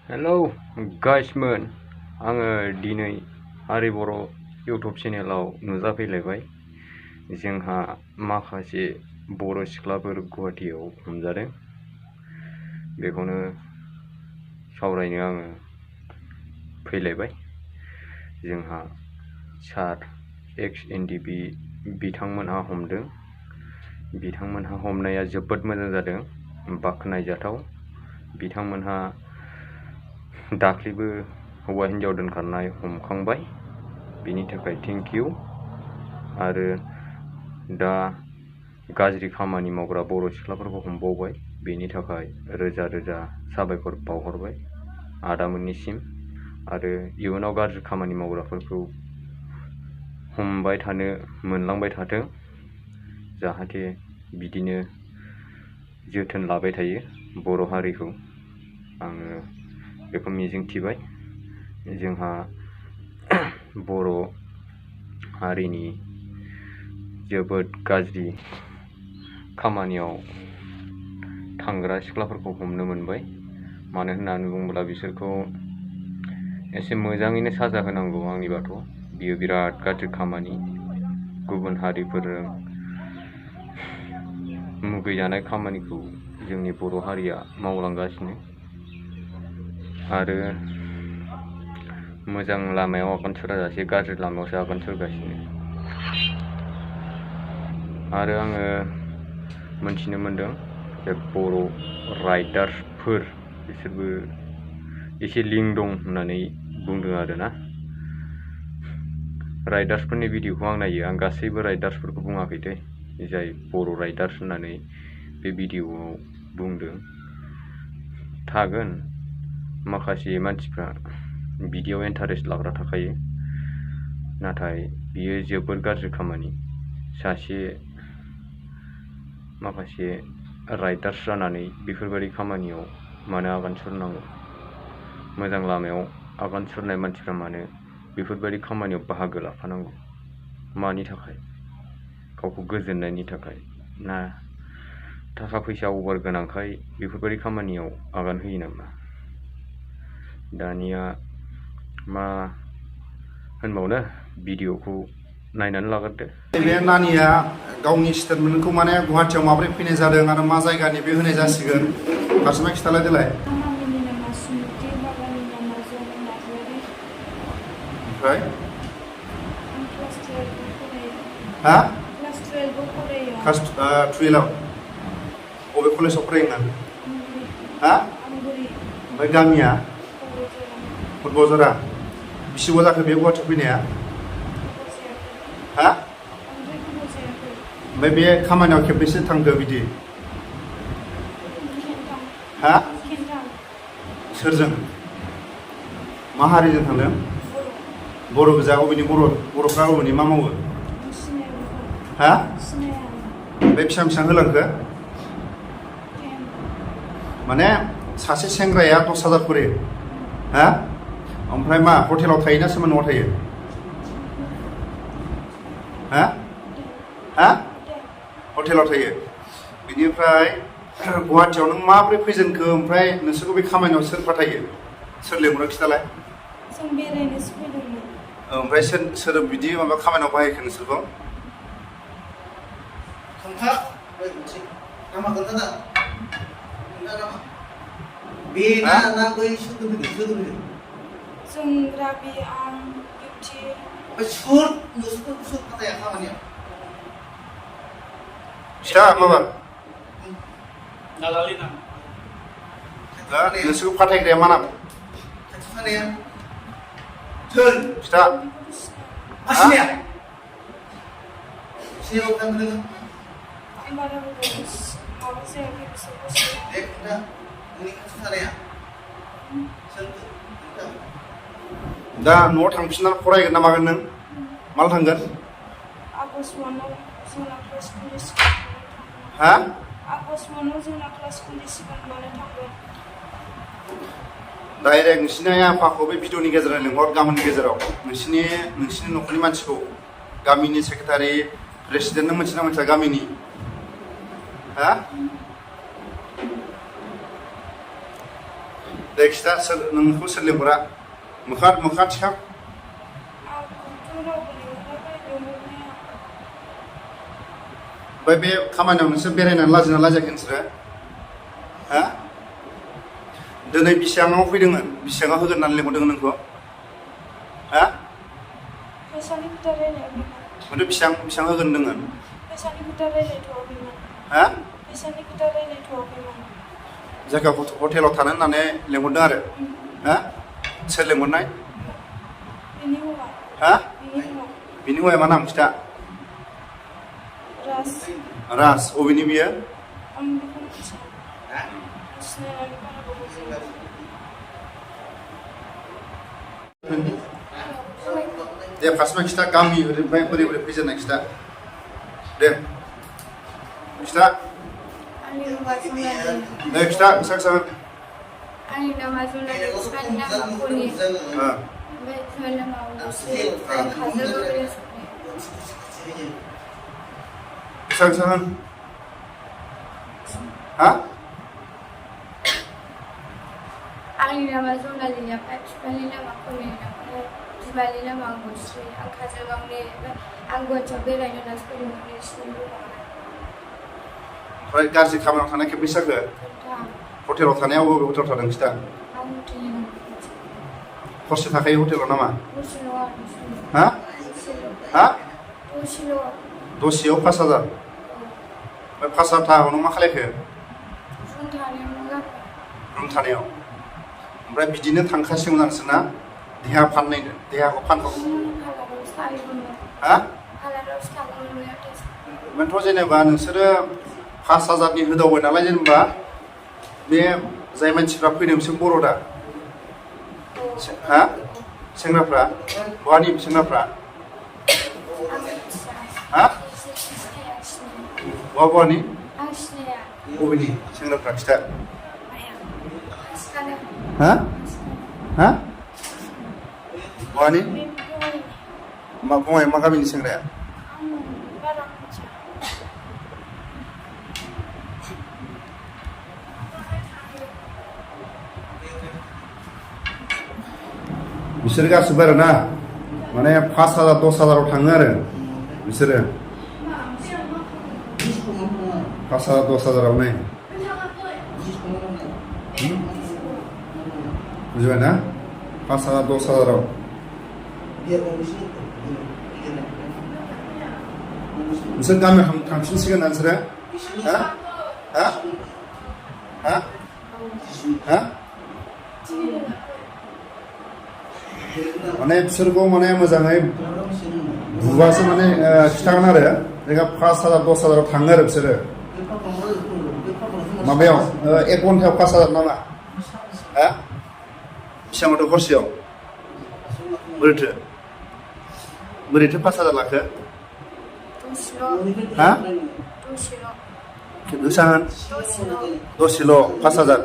Hello गाइसमोन, आङो दिनै हरिबर' YouTube चेनेलाव नुजाफैलायबाय। जोंहा माखासे बर' सिख्लाफोर गुवाहाटियाव हमजादों। बेखौनो सावरायनो आङो फैलायबाय। जोंहा सार एक्स NDFB बिथांमोनहा हमदों। बिथांमोनहा हमनाया जोबोद मोजां जादों, बाख्नायजाथाव। बिथांमोनहा दाख्लैबो हौवा हिन्जाव दोनखारनाय हमखांबाय, बेनि थाखाय थेंक इउ। आरो दा गाज्रि खामानि मावग्रा बर' सिख्लाफोरखौ हमबावबाय, बेनि थाखाय रोजा रोजा साबायखर बावहरबाय आदामोननिसिम। आरो इयुनाव गाज्रि खामानि मावग्राफोरखौ हमबाय थानो मोनलांबाय थाथों, जाहाथे बिदिनो जोथोन लाबाय थायो बर' हारिखौ। आङो बेखौ मिजिंथिबाय। जोंहा बर' हारिनि जोबोद गाज्रि खामानियाव थांग्रा सिख्लाफोरखौ हमनो मोनबाय। मानो होननानै बुङोब्ला बिसोरखौ एसे मोजाङैनो साजा होनांगौ। आंनिबाथ' बियो बिराद गाज्रि खामानि। गुबुन हारिफोरजों मुगैजानाय खामानिखौ जोंनि बर' हारिया मावलांगासिनो आरो मोजां लामायाव आगान सुराजासे गाज्रि लामायावसो आगान सुरगासिनो। आरो आङो मोनथिनो मोनदों जे बर' राइडार्सफोर बिसोरबो एसे लिंक दं होननानै बुंदों आरोना। राइडार्सफोरनि भिडिअखौ आं नायो। आं गासैबो राइडार्सफोरखौ बुङाखै दे, जाय बर' राइडार्स होननानै बे भिडिअआव बुंदों। थागोन माखासे मानसिफ्रा बिदियाव इन्टारेस्ट लाग्रा थाखायो, नाथाय बियो जोबोद गाज्रि खामानि। सासे माखासे राइडार्स जानानै बेफोरबायदि खामानियाव मानो आगान सुरनांगौ? मोजां लामायाव आगान सुरनाय मानसिफ्रा मानो बेफोरबायदि खामानियाव बाहागो लाफानांगौ? मानि थाखाय? गावखौ गोजोननायनि थाखाय ना थाखा फैसा अभार गोनांखाय बेफोरबायदि खामानियाव आगान होयो नामा? दानिया मा होनबावनो, भिडिअखौ नायनानै लाग्रोदो। बे नानिया गावनि स्टेटमेन्टखौ माने गुवाहाटियाव माबोरै फैनाय जादों आरो मा जायगानि बे होनाय जासिगोन। फारसेमा खिथालाय देलाय। ओमफ्राय हा? क्लास 12आव बबे कलेजाव फरायो नों? हा? ओमफ्राय गामिया फुटबलजरा। बेसेबां जाखो बे गुवाहाटियाव फैनाया? हा? ओमफ्राय बे खामानियाव खेबबेसे थांखो बिदि? हा? सोरजों? मा हारिजों थांदों? बर' गोजा। अबेनि बर'फ्रा अबेनि मा मावो? हा? बे बेसेबां बेसेबां होलांखो? माने सासे सेंग्राया 10,000 खरि। हा? ओमफ्राय मा हटेलाव थायोना सोरबा न'आव थायो? हा? हा? हटेलाव थायो। बेनिफ्राय गुवाहाटियाव नों माबोरै फैजेनखो? ओमफ्राय नोंसोरखौ बे खामानियाव सोर फाथायो? सोर लेंहरो खिथालाय? जों बेरायनोसो फैदोंमोन। ओमफ्राय सोर बिदि माबा खामानियाव बाहायखो नोंसोरखौ? खोन्था नामा खोन्थाना नामा बे ना बै सोर फैदों? जों राबि, आं, बिउटि। ओमफ्राय सोर फाथाया खामानियाव? फिथा माबा नालालि ना नोंसोरखौ फाथायग्राया मा नाम? खाथि खानाया सोर? फिथा आसिया सियाव थांदों नोङो? आं बारा माबा जायाखै बिसोरखौ। दे खोन्था नोंनि खाथि खानाया सोर? दा न'आव थांफिननानै फरायगोन ना मागोन नों? माला थांगोन? आगष्ट 1आव जोंना क्लास खुलिसिगोन। हा? आगष्ट 1आव जोंना क्लास खुलिसिगोन, मानो थांगोन? डाइरेक्ट नोंसिनि आइ आफाखौ बे भिडिअनि गेजेरजों लिंहर। गामिनि गेजेराव नोंसिनि न'खरनि मानसिखौ, गामिनि सेक्रेटारि प्रेसिडेन्ट नों मोनथिना मोनथिया गामिनि? हा? दे खिथा नोंखौ सोर लेंहरा मोखां थिखां ओमफ्राय बे खामानियाव नोंसोर बेरायनानै लाजिना लाजियाखै नोंसोरो हा दिनै बेसेबाङाव फैदोंमोन बेसेबाङाव होगोन होननानै लेंहरदोंमोन नोंखौ हा फैसानि खोथा रायलायाखैमोन माथो बेसेबां होगोन होनदोंमोन फैसानि खोथा रायलायथ'वाखैमोन हा फैसानि खोथा रायलायथ'वाखैमोन जायगायाव हटेलाव थानो होननानै लेंहरदों आरो हा सोर लेंहरनाय बेनि हौवा हा बेनि हौवा बिनि हौवाया मा नाम खिथा राज अबेनि बियो आं बेखौ मिथिया सिनायनानै बानायबाबो जों दे फार्स्टमा खिथा गामि ओरैनिफ्राय बोरै फैजेननाय खिथा दे खिथा आंनि मुङा जुनालि दे खिथा आंनि नामा जुनालि बिफानि नामा कनि ओमफ्राय बिफानि नामा उलुसि काजलगावनि होन हा आंनि नामा जुनालि ओमफ्राय बिफानि नामा कनि ओमफ्राय बिमानि नामा उलुसि आं काजलगावनि ओमफ्राय आं गुवाहाटियाव बेरायनो होननासो फैदोंमोन ओमफ्राय गाज्रि खामानियाव थानाय खेबबेसे जाखो हटेलाव थानायाव बबे हटेलाव थादों खिथा हरसे थाखायो हटेलाव नामा हा हा दसेयाव 5,000 ओमफ्राय 5,000 थाखाखौ नों मा खालायखो रुम थानायाव ओमफ्राय बिदिनो थांखासिगोन नोंसोरना देहाखौ फानहर हा ओमफ्रायथ' जेनेबा नोंसोरो 5,000नि होदावबाय नालाय जेनेबा बे जाय मानसिफ्रा फैदों बिसोर बर' दा हा सेंग्राफ्रा बहानि सेंग्राफ्रा हा बहानि बबेनि सेंग्राफ्रा खिथा हा हा बहानि मा बङाइ मा गामिनि सेंग्राया बिसोर गासिबो आरो ना माने 5,000 10,000 थाङो आरो बिसोरो 5,000 10,000 नै बुझिबाय ना 5,000 10,000 नोंसोर गामियाव थांफिनसिगोन ना नोंसोरो हा हा हा हा माने बिसोरखौ माने मोजाङै बुबासो माने खिथागोन आरो जायगा 5,000 10,000 थाङो आरो बिसोरो माबायाव 1 घन्टायाव 5,000 नामा हा बेसेबांथ' हरसेयाव बोरैथो 5,000 लाखो हा बेसेबां दसेल' 5,000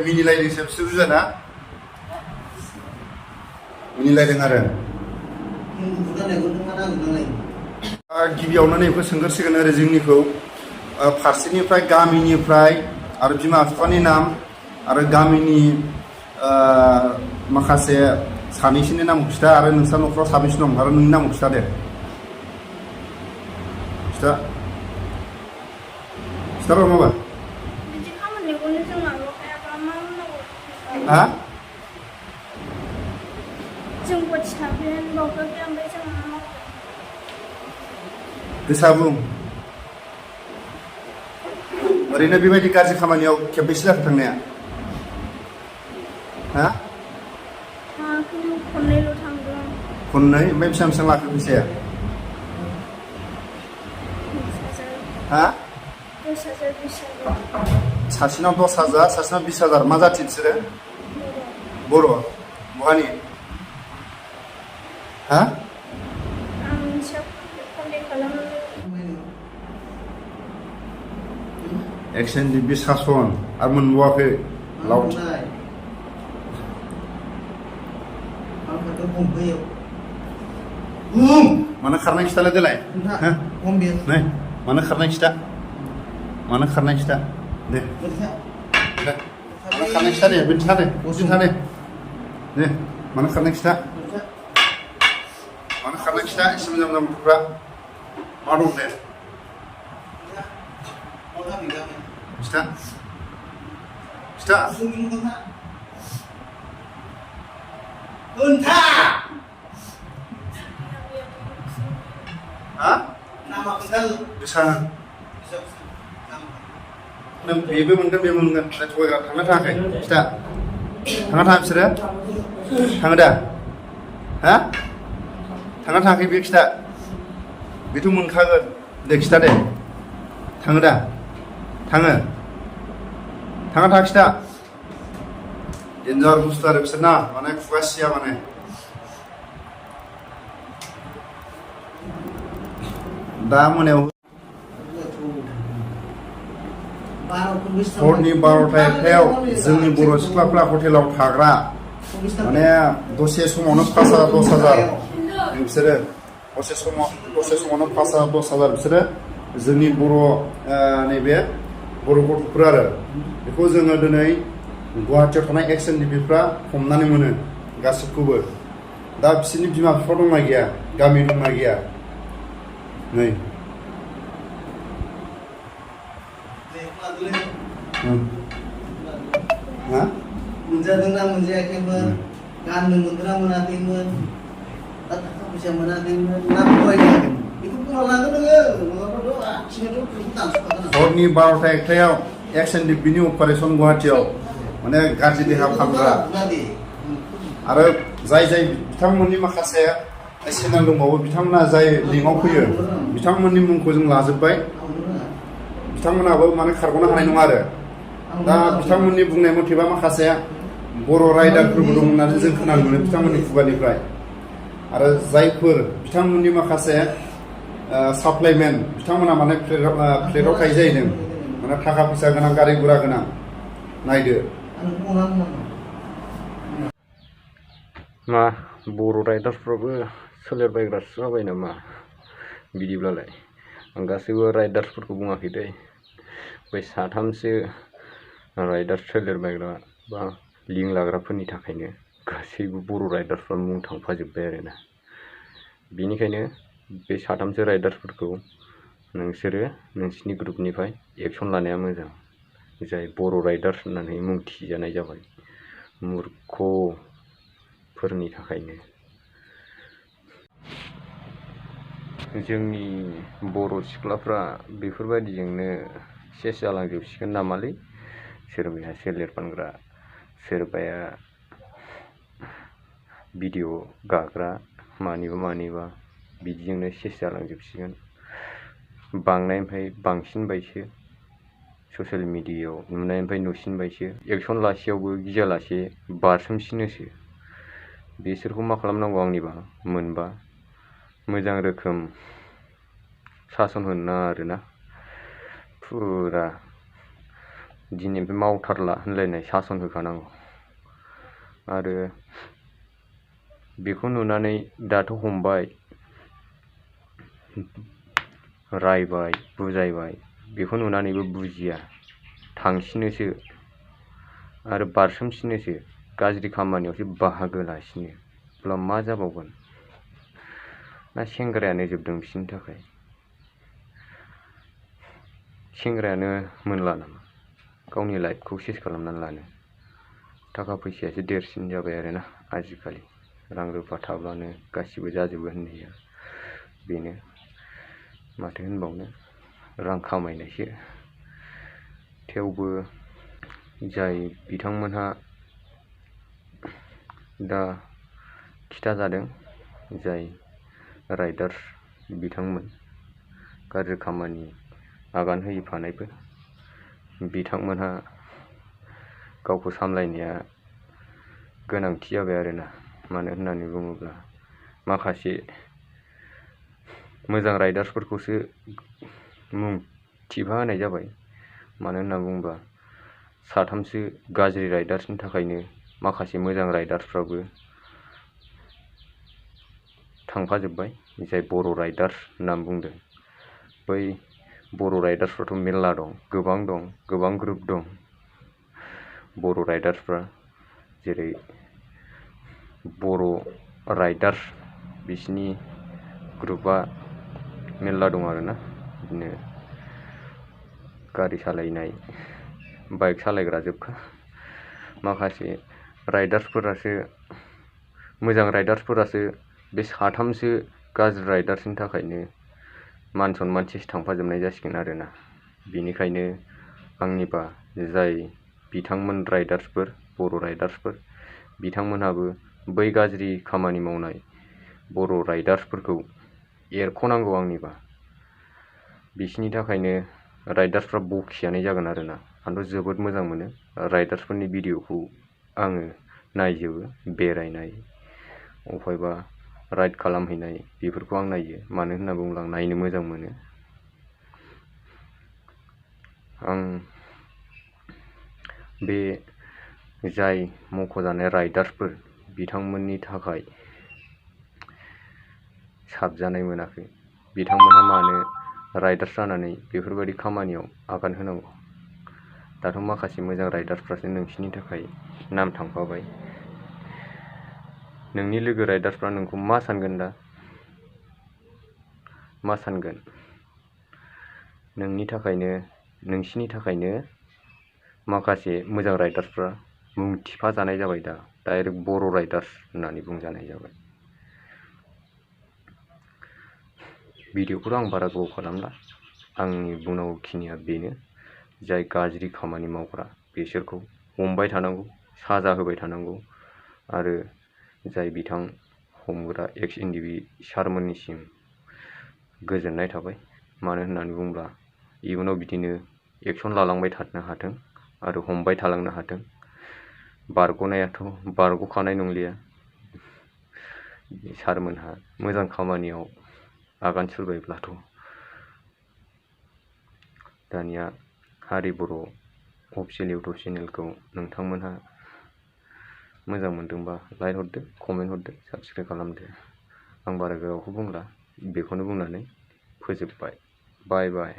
मिनिलायदोंसो बिसोर बुझा ना मिनिलायदों आरो गिबियावनो नैखौ सोंगोरसिगोन ओरै जोंनिखौ फारसेनिफ्राय गामिनिफ्राय आरो बिमा बिफानि नाम आरो गामिनि माखासे सानैसोनि नामखौ खिथा आरो नोंस्रा न'खराव साबैसे दं आरो नोंनि नामखौ खिथा दे खिथार' माबा हा जों गुवाहाटि थाफैनानै बावखाखै ओमफ्राय जों मा मावखो गोसा बुं ओरैनो बेबायदि गाज्रि खामानियाव खेबबेसे जाखो थांनाया हा खननैल' थांदों खननै ओमफ्राय बेसेबां लाखो फैसाया हा 10,000 20,000 सासेनाव 10,000 सासेनाव 20,000 मा जाथि बिसोरो बर' बहानि हा आं कन्टेक्ट खालामनो एक्सचेन्ज बे सासन आरो मोनबावाखै लावथि मानो खारनाय खिथालाय देलाय नै मानो खारनाय खिथा दे Mana karena kita deh, bentar deh, bentar deh. Nih, mana karena kita? Mana karena kita sebenarnya pura marung deh. Kita, kita. Mwnha. Hah? Nama Gutal. Bisa. Neng bebe mungkin. Kita coba tengah tangkai. Kita, tengah tangkai sudah. Tengah dah. Hah? Tengah tangkai biar kita. Itu mengkaget. Dek kita deh. Tengah dah. Tengah kita. Danger buster besar, mana kuas ya mana. Dah mana? Hurni Boro Thailand, जोंनि बर' सिख्लाफ्रा हटेलाव थाग्रा माने दसे समावनो 5,000-10,000 बिसोरो दसे समावनो 5,000-10,000 बिसोरो जोंनि बर' नैबे बर' गथ'फोर आरो बेखौ जोङो दिनै गुहाथियाव थानाय NDFBफ्रा हमनानै मोनो गासिबखौबो दा बिसोरनि बिमा बिफा दंना गैया गामि दंना गैया नै मा मोनजादोंना मोनजायाखैमोन गाननो मोनदोंना मोनाखैमोन दा थाखा फैसा मोनाखैमोन ना फरायनायाखैमोन बेखौ बुंना लागोन नोङो नङाबाथ' आथिङाथ' बेखौ दानस'खागोन हरनि 12टा 1टायाव NDFBनि अपारेसन गुहाथियाव माने गाज्रि देहा फाहामग्रा आरो जाय बिथांमोननि माखासे चेनेल दंबावो बिथांमोना जाय लिंकआव फैयो बिथांमोननि मुंखौ जों लाजोबबाय बिथांमोनाबो माने खारग'नो हानाय नङा आरो दा बिथांमोननि बुंनाय मथेबा माखासे बर' राइडारफोरबो दं होननानै जों खोनानो मोनो बिथांमोननि खुगानिफ्राय आरो जायफोर बिथांमोननि माखासे साप्लाइमेन बिथांमोना माने फ्लेटआव थायो जाहैदों माने थाखा फैसा गोनां गारि गुरा गोनां नायदो मा बर' राइडार्सफ्राबो सोलेरबायग्रासो जाबाय नामा बिदिब्लालाय आं गासैबो राइडार्सफोरखौ बुङाखै दै बै साथामसो राइडार सोलेरबायग्रा बा लिंक लाग्राफोरनि थाखायनो गासैबो बर' राइडार्सफ्रा मुं थांफाजोब्बाय आरोना बेनिखायनो बे साथामसो राइडार्सफोरखौ नोंसोरो नोंसिनि ग्रुपनिफ्राय एक्सन लानाया मोजां जाय बर' राइडार्स होननानै मुं थिजानाय जाबाय मूर्खफोरनि थाखायनो जोंनि बर' सिख्लाफ्रा बेफोरबायदिजोंनो सेस जालांजोबसिगोन नामालै सोरबाया सोलेर फानग्रा सोरबाया भिडिअ गाग्रा मानिबा बिदिजोंनो सेस जालांजोबसिगोन बांनायनिफ्राय बांसिनबायसो ससियेल मिडियायाव नुनायनिफ्राय नुसिनबायसो एक्सन लासेयावबो गियालासे बारसोमसिनोसो बिसोरखौ मा खालामनांगौ आंनिबा मोनबा मोजां रोखोम सासन होनो नाङा आरोना फुरा दिनैनिफ्राय मावथारला होनलायनाय सासन होखानांगौ आरो बेखौ नुनानै दाथ' हमबाय रायबाय बुजायबाय बेखौ नुनानैबो बुजिया थांसिनोसो आरो बारसोमसिनोसो गाज्रि खामानियावसो बाहागो लासिनो अब्ला मा जाबावगोन ना सेंग्रायानो जोबदों बिसोरनि थाखाय सेंग्रायानो मोनला नामा गावनि लाइफखौ सेस खालामनानै लानो थाखा फैसायासो देरसिन जाबाय आरोना आजिखालि रां रुफा थाब्लानो गासिबो जाजोबो होननाया बेनो माथो होनबावनो रां खामायनायसो थेवबो जाय बिथांमोनहा दा खिथा जादों जाय राइडार्स बिथांमोन गाज्रि खामानि आगान होफानायफोर बिथांमोनहा गावखौ सामलायनाया गोनांथि जाबाय आरोना मानो होननानै बुङोब्ला माखासे मोजां राइडार्सफोरखौसो मुं थिफा होनाय जाबाय मानो होनना बुङोब्ला साथामसो गाज्रि राइडार्सनि थाखायनो माखासे मोजां राइडार्सफ्राबो थांफाजोब्बाय जाय बर' राइडार्स होनना बुंदों बै बर' राइडार्सफ्राथ' मेरला दं गोबां ग्रुप दं बर' राइडार्सफ्रा जेरै बर' राइडार्स बिसिनि ग्रुपआ मेरला दं आरोना बिदिनो गारि सालायनाय बाइक सालायग्रा जोबखा माखासे राइडार्सफोरासो मोजां राइडार्सफोरासो बे साथामसो गाज्रि राइडार्सनि थाखायनो मान सनमानथिसो थांफाजोबनाय जासिगोन आरोना बेनिखायनो आंनिबा जाय बिथांमोन राइडार्सफोर बर' राइडार्सफोर बिथांमोनहाबो बै गाज्रि खामानि मावनाय बर' राइडार्सफोरखौ एरख'नांगौ आंनिबा बिसिनि थाखायनो राइडार्सफ्रा बखिजानाय जागोन आरोना आंथ' जोबोद मोजां मोनो राइडार्सफोरनि भिडिअखौ आङो नायजोबो बेरायनाय अफायबा राइड खालामहैनाय बेफोरखौ आं नायो मानो होनना बुङोब्ला आं नायनो मोजां मोनो आं बे जाय मख'जानाय राइडार्सफोर बिथांमोननि थाखाय साबजानाय मोनाखै बिथांमोनहा मानो राइडार्स जानानै बेफोरबायदि खामानियाव आगान होनांगौ दाथ' माखासे मोजां राइडार्सफ्रासो नोंसिनि थाखाय नाम थांफाबाय नोंनि लोगो राइडार्सफ्रा नोंखौ मा सानगोन दा मा सानगोन नोंसिनि थाखायनो माखासे मोजां राइडार्सफ्रा मुं थिफा जानाय जाबाय दा डाइरेक्ट बर' राइडार्स होननानै बुंजानाय जाबाय भिडिअखौथ' आं बारा गोबाव खालामला आंनि बुंनांगौ खिनिया बेनो जाय गाज्रि खामानि मावग्रा बिसोरखौ हमबाय थानांगौ साजा होबाय थानांगौ आरो जाय बिथां हमग्रा एक्स NDFB सारमोननिसिम गोजोननाय थाबाय मानो होननानै बुङोब्ला इयुनाव बिदिनो एक्सन लालांबाय थानो हाथों आरो हमबाय थालांनो हाथों बारग'नायाथ' बारग'खानाय नंलिया सारमोनहा मोजां खामानियाव आगान सुरबायब्लाथ' दानिया हारिबर' अफिसियेल इउटुब चेनेलखौ नोंथांमोनहा मोजां मोनदोंबा लाइक हरदो कमेन्ट हरदो साबस्क्राइब खालामदो आं बारा गोबावखौ बुंला बेखौनो बुंनानै फोजोबबाय बाय बाय